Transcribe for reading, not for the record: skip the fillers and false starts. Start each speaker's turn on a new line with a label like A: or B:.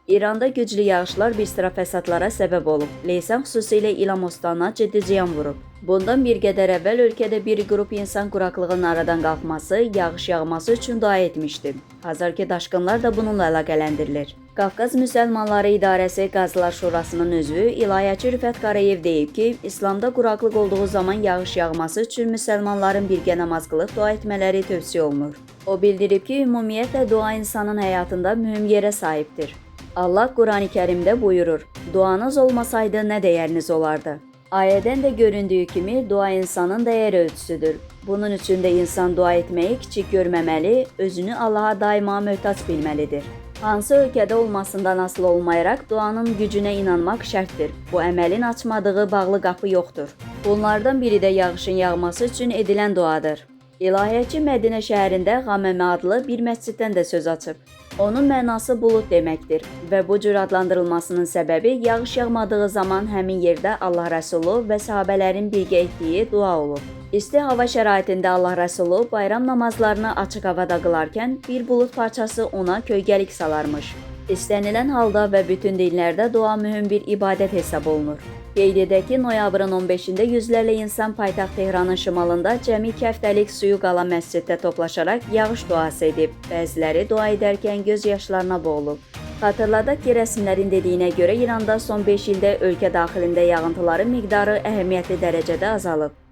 A: İranda güclü yağışlar bir sıra fəsadlara səbəb olub. Leysan xüsusilə İlam ostanına ciddi ziyan vurub. Bundan bir qədər əvvəl ölkədə bir qrup insan quraqlığın aradan qalxması, yağış yağması üçün dua etmişdi. Hazırki daşqınlar da bununla əlaqələndirilir. Qafqaz Müsəlmanları İdarəsi Qazılar Şurasının üzvü İlahiyyatçı Rüfət Qarayev deyib ki, İslamda quraqlıq olduğu zaman yağış yağması üçün müsəlmanların birgə namaz qılıb dua etmələri tövsiyə olunur. O bildirib ki, ümumiyyətlə dua insanın həyatında mühüm yerə sahibdir. Allah Qurani Kərimdə buyurur: "Duanız olmasaydı nə dəyəriniz olardı?" Ayədən də göründüyü kimi dua insanın dəyər ölçüsüdür. Bunun üçün də insan dua etməyi kiçik görməməli, özünü Allaha daima möhtac bilməlidir. Hansı ölkədə olmasından asılı olmayaraq duanın gücünə inanmaq şərtdir. Bu əməlin açmadığı bağlı qapı yoxdur. Bunlardan biri də yağışın yağması üçün edilən duadır. İlahiyyatçı Mədinə şəhərində Qaməmə adlı bir məsciddən də söz açıb. Onun mənası bulud deməkdir və bu cür adlandırılmasının səbəbi yağış yağmadığı zaman həmin yerdə Allah Rəsulu və səhabələrin birgə etdiyi dua olub. İsti hava şəraitində Allah Rəsulu bayram namazlarını açıq havada qılarkən bir bulud parçası ona kölgəlik salarmış. İstənilən halda və bütün dinlərdə dua mühüm bir ibadət hesab olunur. Qeyd edək ki, noyabrın 15-də yüzlərlə insan paytaxt Tehranın şimalında cəmi 2 həftəlik suyu qalan məsciddə toplaşaraq yağış duası edib. Bəziləri dua edərkən göz yaşlarına boğulub. Xatırladaq ki, rəsmilərin dediyinə görə İranda son 5 ildə ölkə daxilində yağıntıların miqdarı əhəmiyyətli dərəcədə azalıb.